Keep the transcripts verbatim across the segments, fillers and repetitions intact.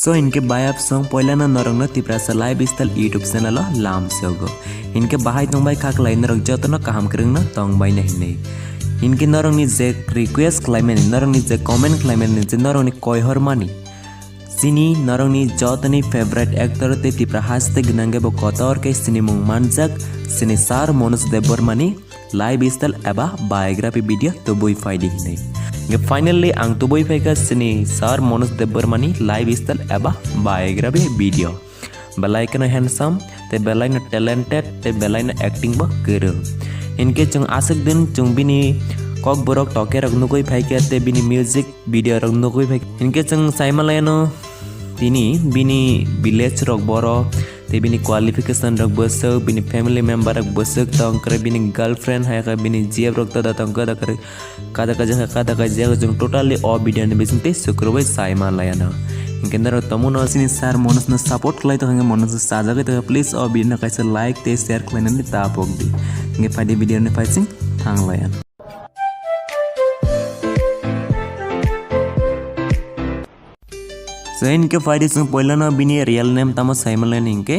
So hinkhe bayap song poilano norokno Tiprasa Lifestyle YouTube channel o lam sogo. Hinkhe bahai tongbai khaklai norok jotono kaham kwrwngno tongbaina hinwi. Hinkhe norokni je request khlaimani, norokni je comment khlaimani, je norokni koihormani, chini norokni jotoni favorite actor tei Tipra haste gwnangkhe bo kotor khe sinimung manjak chini sir Manoj Debbarmani lifestyle eba biography video tubui phaidi hinwi. Hinkhe finally ang tubui phaikha chini sir Manoj Debbarmani lifestyle eba biography video. Belai kheno handsome, tei belai no talented, tei belai no acting bo kwrwng. Hinkhe chwng aswk din chwng bini kokborok toke rok nugui phaikha, tei bini music video rok nugui phaikha. Hinkhe chwng saimalaiano tini bini village rok boro, tei bini qualification rok bwswk, bini family member rok bwswk tong kwrwi, bini girlfriend hai khe bini G F rok toda tong kwda kwrwi, kada kaijak kha, kada kaijak, chwng totally o video ni bisingtwi swkrwui saimalaiano. Hinkhe norok tongmano chini sir Manoj no support khlai tongkha, hinkhe Manoj no sajagwi tongkha, please o video no kaisa like tei share khlainani ta pokdi. Hinkhe phaidi video ni phaising thanglaiano. So hinkhe phaidi chwng poilano bini real name tamo saimalaiano hinkhe.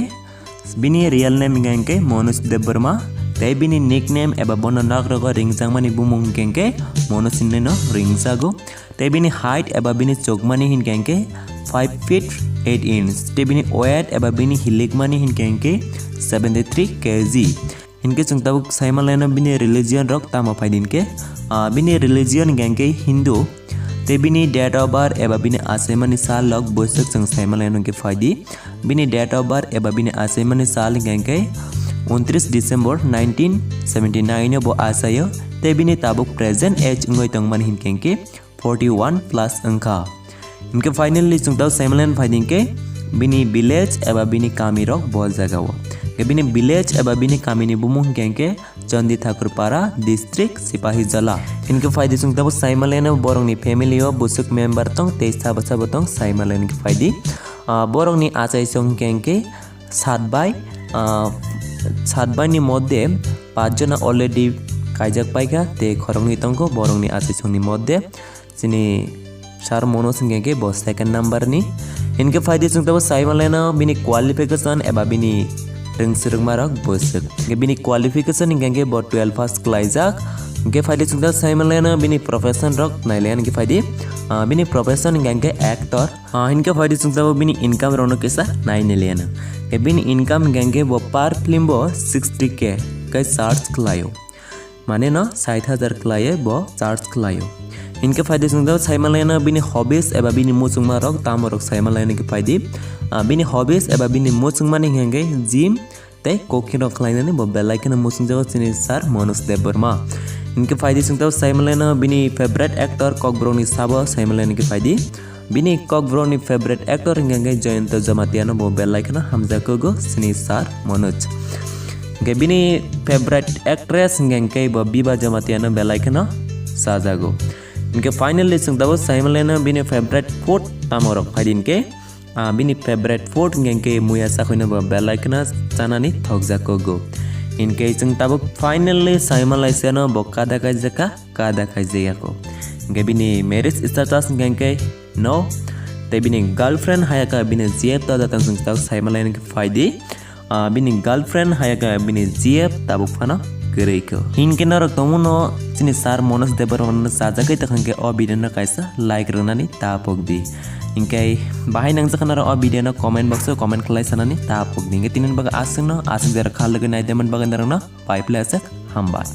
Bini real name hinkha hinkhe Manoj Debbarma, tei bini nickname eba bono nagrogo ringjakmani bumung hinkha hinkhe Manoj hinwi no ringjago. Tei bini height eba bini chukmani hinkha hinkhe five feet eight inch, tei bini weight eba bini hilikmani hinkha hinkhe seventy three K G. Hinkhe chwng tabuk saimalaiano bini religion rok tamo phaidi hinkhe, ah, bini religion hinkha hinkhe Hindu. Tei bini date of birth eba bini achaimani sal rok bwswk chwng saimalaiano hinkhe phaidi. Bini date of birth eba bini achaimani sal hinkha hinkhe untris December nineteen seventy nine o bo achaio. Tei bini tabuk present age wngwi tongmani hinkha hinkhe forty one plus wngkha. Hinkhe finally chwng tao saimalaiano phaidi hinkhe bini village eba bini kami rok bo jagao. Hinkhe bini village eba bini kamini bumung hinkha hinkhe Chandi Thakur Para, district Sipahijala. Hinkhe phaidi chwng tabo saimalaiano borokni family o bwswk member tong tei sabo sabo tong saimalaiano hinkhe phaidi. Ah, borokni achaisong hinkha hinkhe sat bai, ah, sat bai ni modde pach jona already kaijak paikha tei khoroknwi tongkho borokni achaisongni modde. Chini sir Manoj hinkha hinkhe bo second number ni. Hinkhe phaidi chwng tabo saimalaiano bini qualification eba bini rwngswrwngma rok bwswk. Hinkhe bini qualification hinkha hinkhe bo twelve pass khlaijak. Hinkhe phaidi chwng tabo saimalaiano bini profession rok nailaiano hinkhe phaidi, ah, bini profession hinkha hinkhe actor. Ah, hinkhe phaidi chwng tabo bini income rokno kisa nainailaino. Hinkhe bini income hinkha hinkhe bo per film bo sixty K khe charge khlaio. Mane no sait hajar khlaiwi bo charge khlaio. Hinkhe phaidi chwng tabo saimalaiano bini hobbies eba bini muchungma rok tamo rok saimalaiano hinkhe phaidi. Ah, bini hobbies eba bini muchungmani hinkha hinkhe gym tei cooking rok khlainani bo belai kheno muchungjago chini sir Manoj Debbarma. Hinkhe phaidi chwng tabo saimalaiano bini favorite actor kokborokni sabo saimalaiano hinkhe phaidi. Bini kokborokni favorite actor hinkha hinkhe Jayanta Jamatia no bo belai kheno hamjakgo chini sir Manoj. Hinkhe bini favorite actress hinkha hinkhe bo Biba Jamatia no belai kheno sajago. Hinkhe finally chwng tabo saimalaiano bini favorite food tamo rok phaidi hinkhe, ah, bini favorite food hinkha hinkhe muya sakhuino bo belai kheno chanani thokjakgo. Hinkhe chwng tabuk finally saimalaiano bo kada kaijakha, kada kaijakya kho. Hinkhe bini marriage status hinkha hinkhe no, tei bini girlfriend hayakha bini G F to datang chwng tabuk saimalaiano hinkhe phaidi. Ah, bini girlfriend hayakha bini G F tabuk phano kwrwi kho. Hinkhe norok tongmano chini sir Manoj Debbarma no sajagwi tongkha hinkhe o video no kaisa like rwnani ta pokdi. Hinkhe bahai nangjakha norok o video no comment box o comment khlai sanani ta pokdi. Hinkhe tini bagwi aswkno, aswk jora kha logwi naidemani bagwi norokno pai plaswk hambai.